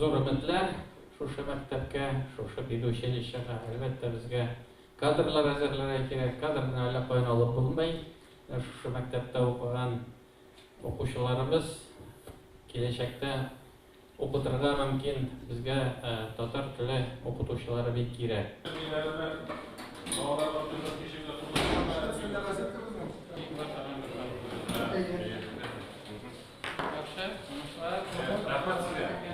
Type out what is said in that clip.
зур өметләр шушы мәктәпкә, шушы педучилищега. Әлбәттә, безгә кадрлар әзерләргә кирәк. Кадрны әллә каян алып булмый. Менә шушы мәктәптә укыган укучыларыбыз киләчәктә укытырга мөмкин. Безгә татар теле укытучылары бик кирәк. Яхшы, уңышлар. Рәхмәт сезгә.